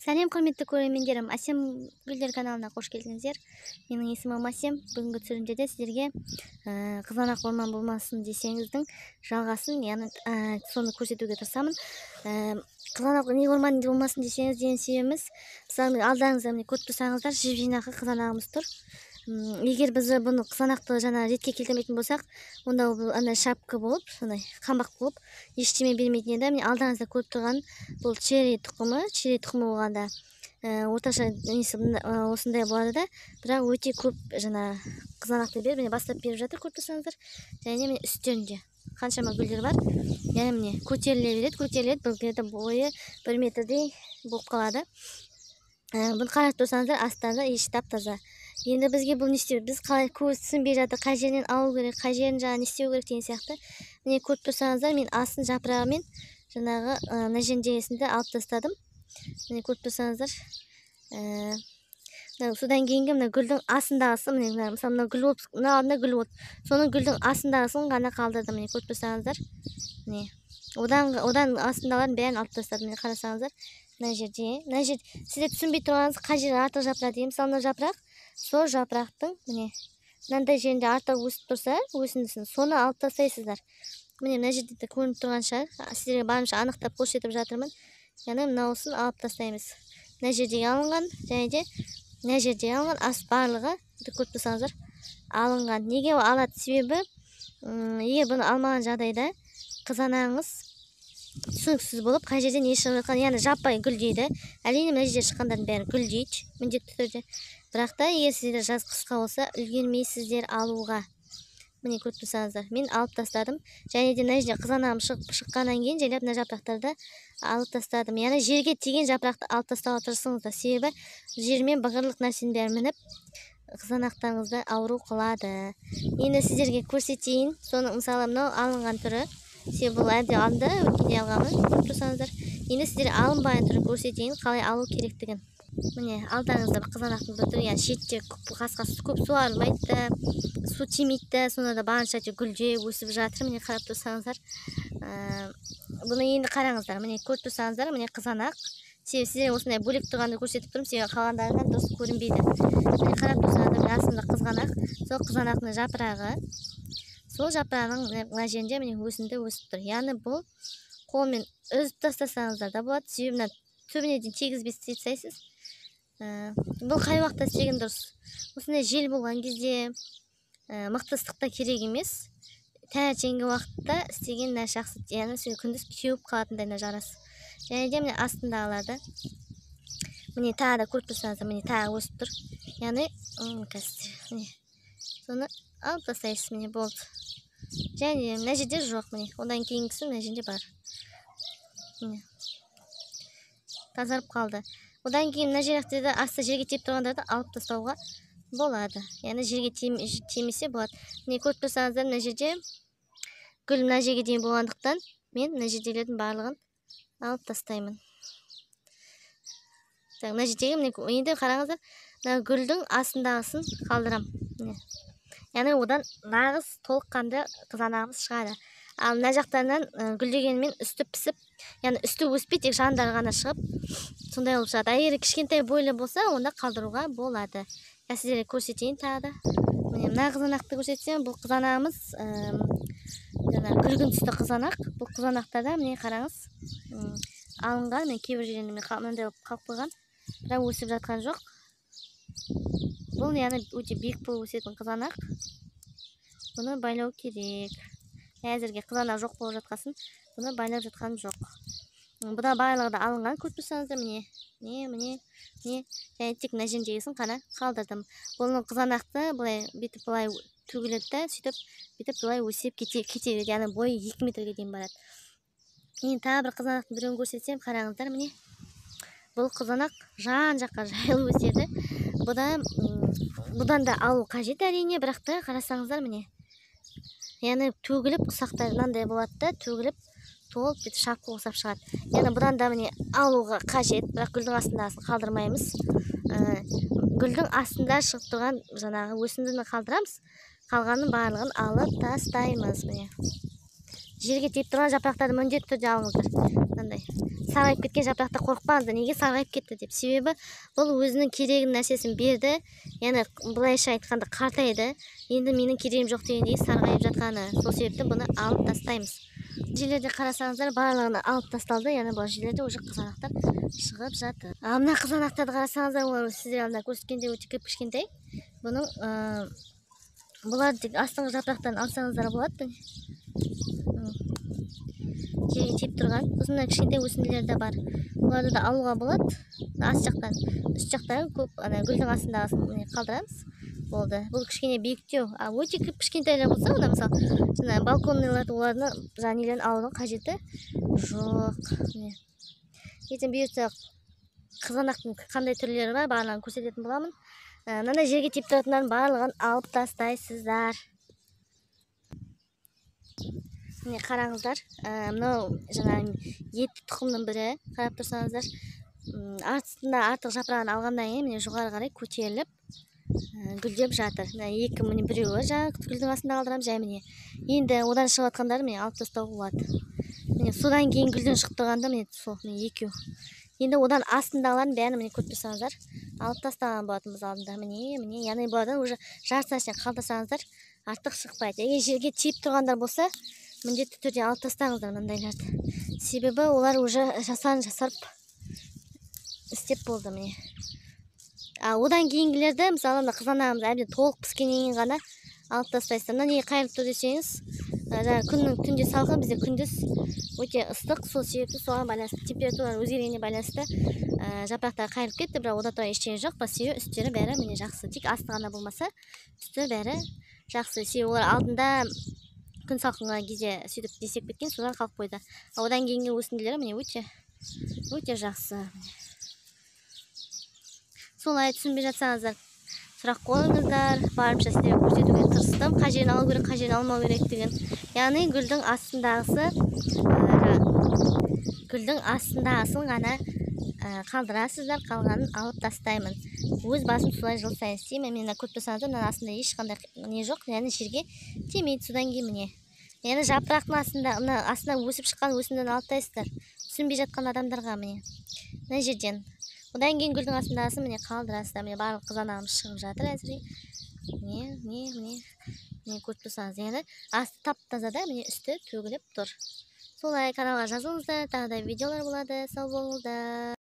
Сәлем, құрметті көрермендерім! Әсем гүлдер каналына қош келдіңіздер. Менің есімім Әсем. Бүгінгі түсірілімде сіздерге қызанақ орман болмасын десеңіздің жалғасын, яғни соны көрсетуге тырысамын. Қызанақ не орман болмасын десеңіз деген себебіміз, мысалы, алдарыңызда, міне, көріп тұрсаңыздар, жіп жинақы қызанағымыз тұр. Егер біз бұны, қызанақты, жаңа ретке келтірмейтін болсақ, онда ол андай шапка болып, сондай қамбақ болып, ештеме бермейтін еді. Міне, алдарыңызда көріп тұрған бұл черри тұқымы. Черри тұқымы болғанда, орташа несі осындай болады да, бірақ өте көп жаңа қызанақты беріп, міне, бастап беріп жатыр, көріп тұрсаңыздар. Және, міне, үстерінде қаншама гүлдер бар. Яғни, міне, көтеріле береді, көтеріледі, бұл где бойы 1 метрдей болып қалады. Бұны қарап тұрсаңыздар, астында еш тап таза. Енді бізге бұл не істеу, біз қалай, көз түсінбей жатыр, қай жерінен алу керек, қай жерін жаңа не істеу керек деген сияқты. Міне, көріп тұрсаңыздар, мен астын жапырағымен жаңағы мына жеріндегісін алып тастадым. Міне, көріп тұрсаңыздар, содан кейінгі мына гүлдің астындағысы, міне, мысалы, мына гүл болып, мына алдында гүл болды, соның гүлдің астындағысын ғана қалдырдым. Міне, көріп тұрсаңыздар, міне, одан астындағылардың бәрін алып тастадым. Міне, қарасаңыздар, мына жерде, мына жер, сіздер түсінбей тұрғаныңыз, қай жері артық жапырақ деген. Мысалы, мына жапырақ, сол жапырақтың, міне, мынандай жерінде артық өсіп тұрса өсіндісін, соны алып тастайсыздар. Міне, мына жерде де көрініп тұрған шығар, сіздерге барынша анықтап көрсетіп жатырмын. Яғни мынауысын алып тастаймыз. Мына жердегі алынған және де мына жерде алынған, ас барлығы, көріп тұрсаңыздар, алынған. Неге алады? Себебі егер бұны алмаған жағдайда қызанағыңыз түсініксіз болып, қай жерден не шығып жатқанын, яғни жаппай гүлдейді. Әрине, мына жерде шыққандардың бәрі гүлдейді міндетті түрде, бірақ та егер сіздерде жаз қысқа болса, үлгермейсіздер алуға. Міне, көріп тұрсаңыздар, мен алып тастадым. Және де мына жерде қызанағым шығып, шыққаннан кейін жайлап мына жапырақтарды алып тастадым. Яғни жерге тиген жапырақты алып тастауға тырысыңыздар, себебі жермен барлық нәрсенің бәрі мініп, қызанақтарыңызды ауру қылады. Енді сіздерге көрсетейін соны. Мысалы, мынау алынған түрі, себебі бұл әбден алынды, өткенде алғанмын, көріп тұрсаңыздар. Енді сіздерге алынбаған түрін көрсетейін, қалай алу керектігін. Міне, алдарыңызда бір қызанақтың бір түрі. Яғни шетте қасқа, көп суарылмайды да, су тимейді да, сонда да барынша гүлдеп өсіп жатыр. Міне, қарап тұрсаңыздар, бұны енді қараңыздар. Міне, көріп тұрсаңыздар, міне, қызанақ. Себебі сіздерге осындай бөлек тұрғанды көрсетіп тұрмын, себебі қалғандарынан дұрыс көрінбейді. Міне, қарап тұрсаңыздар, міне, астында қызанақ, сол қызанақтың жапырағы, сол жапырағының мына жерінде, міне, өсінді өсіп тұр. Яғни бұл қолмен үзіп тастасаңыздар да болады, себебі мына түбіне дейін тигізбей істей тастайсыз. Бұл қай уақытта істеген дұрыс? Осындай жел болған кезде, мықты ыстықта керек емес, таңертеңгі уақытта істеген жақсы, яғни күндіз кеуіп қалатындай мына жарасы. Және де, міне, астындағыларды, міне, тағы да көріп тұрсаңыздар, міне, тағы өсіп тұр. Яғни қазір, міне, соны алып тастайсыз. Міне, болды. Және мына жерде жоқ, міне, одан кейінгісі мына жерде бар. Міне, тазарып қалды. Одан кейін мына жерде асты жерге тиіп тұрғандарды алып тастауға болады, яғни жерге тимесе болады. Міне, көріп тұрсаңыздар, мына жерде гүл мына жерге дейін болғандықтан, мен мына жердегілердің барлығын алып тастаймын. Так, мына жердегі, міне, енді қараңыздар, мына гүлдің астындағысын қалдырамын. Міне, яғни одан нағыз толыққанды қызанағымыз шығады. Ал мына жақтарынан гүлдегенімен үсті пісіп, яғни үсті өспей, тек жандары ғана шығып, сондай болып шығады. А егер кішкентай бойлы болса, онда қалдыруға болады. Я сіздерге көрсетейін тағы да. Міне, мына қызанақты көрсетсем, бұл қызанағымыз жаңағы күлгін түсті қызанақ. Бұл қызанақтарда, міне, қараңыз, алынған. Міне, кейбір жерінде мынандай болып қалып қойған, бірақ өсіп жатқан жоқ. Бұл, яғни, өте биік болып өсетін қызанақ. Бұны байлау керек. Әзірге қызанақ жоқ болып жатқасын, бұны байлап жатқаным жоқ. Бұда барлығы да алынған, көріп тұрсаңыздар. Міне, міне, міне, міне. Және тек мына жеріндегісін ғана қалдырдым. Бұны, қызанақты, былай бүйтіп, былай төгіледі да, сөйтіп бүйтіп былай өсіп кете береді, яғни бойы 2 метрге дейін барады. Енді тағы бір қызанақтың біреуін көрсетсем, қараңыздар, міне, бұл қызанақ жан жаққа жайылып өседі. Бұдан да алу қажет, әрине, бірақ та қарасаңыздар, міне, яғни төгіліп, ұсақтары мынандай болады да, төгіліп, толып, бүйтіп шапка ұқсап шығады. Яғни бұдан да, міне, алуға қажет, бірақ гүлдің астындағысын қалдырмаймыз. Гүлдің астында шығып тұрған жаңағы өсіндіні қалдырамыз, қалғанның барлығын алып тастаймыз. Міне. Жерге тиіп тұрған жапырақтарды міндетті түрде алыңыздар. Мынандай сарғайып кеткен жапырақта қорықпаңыздар, неге сарғайып кетті деп. Себебі бұл өзінің керегін нәрсесін берді, яғни былайша айтқанда қартайды. Енді менің керегім жоқ дегендей сарғайып жатқаны. Сол себептен бұны алып тастаймыз. Жерлерде қарасаңыздар, барлығын алып тасталды, яғни бұл жерлерде уже қызанақтар шығып жатыр. А мына қызанақтарды қарасаңыздар, олар сіздер алдында көрсеткенде өте кіп кішкентай. Бұның бұлар тек астыңғы жапырақтан алсаңыздар болады. Жерге тиіп тұрған. Сосын мына кішкентай өсінділер де бар. Оларды да алуға болады. Ас жақтан, үст жақтан көп, ана гүлдің астындағысын міне қалдырамыз. Болды. Бұл кішкене биіктеу. А өте кіп кішкентайлар болса, онда мысалы, жаңа балконныйларды, оларды жаңа нелерін алудың қажеті жоқ. Міне. Ертең бұйыртса қызанақтың қандай түрлері бар, барлығын көрсететін боламын. Мынандай жерге тиіп тұратындардың барлығын алып тастайсыздар. Міне қараңыздар, мынау жаңа етті тұқымның бірі, қарап тұрсаңыздар, астында артық жапырағын алғаннан кейін міне жоғары қарай көтеріліп, гүлдеп жатыр. Мына екі, міне біреуі жаңа гүлдің астында қалдырамыз, жай міне. Енді одан шығып жатқандарын міне алып тастауға болады. Міне содан кейін гүлден шығып тұрғанда міне сол, міне екеу. Енді одан астындағыларын бәрін міне көріп тұрсаңыздар, алып тастаған болатынбыз алдында. Міне, міне, яғни бұлардан уже жартысына шейін қалдырсаңыздар артық шықпайды. Егер жерге тиіп тұрғандар болса, міндетті түрде алып тастаңыздар мындайларды. Себебі олар уже жасарып істеп болды міне. А одан кейінгілерді, мысалы, мына қызанағымыз әбден толық піскеннен кейін ғана алып тастайсыздар. Мына неге қайырылып тұр десеңіз, жаңа күннің түнде салқын, бізде күндіз өте ыстық, сол себепті соған байланысты температураның өзгергеніне байланысты жапырақтары қайырылып кетті, бірақ одан тұрған ештеңе жоқ. Бас себебі үстері бәрі міне жақсы, тек асты ғана болмаса үсті бәрі жақсы. Себебі олар алдында күн салқынған кезде сөйтіп десек кеткен, содан қалып қойды. Ал одан кейінгі өсінділері міне өте өте жақсы. Солай түсінбей жатсаңыздар сұрақ қойыңыздар, барынша сіздерге көрсетуге тырыстым, қай жерін алу керек, қай жерін алмау керектігін. Яғни гүлдің астындағысы, гүлдің астындағысын ғана қалдырасыздар, қалғанын алып тастаймын. Өз басым солай жыл сайын істеймін. Мен мына көріп тұрсаңыздар, мынаның астында ешқандай не жоқ, яғни жерге тимейді. Содан кейін міне, яғни жапырақтың астында, мына астына өсіп шыққан өсіндіні алып тастайсыздар. Түсінбей жатқан адамдарға міне мына жерден. Одан кейін гүлдің астындағысын міне қалдырасыздар. Міне барлық қызанағымыз шығып жатыр әзірге. Міне, міне, міне, міне көріп тұрсаңыз, яғни асты тап-таза да, міне үсті төгіліп тұр. Солай каналға жазылыңыздар, тағы да видеолар болады. Сау болыңыздар.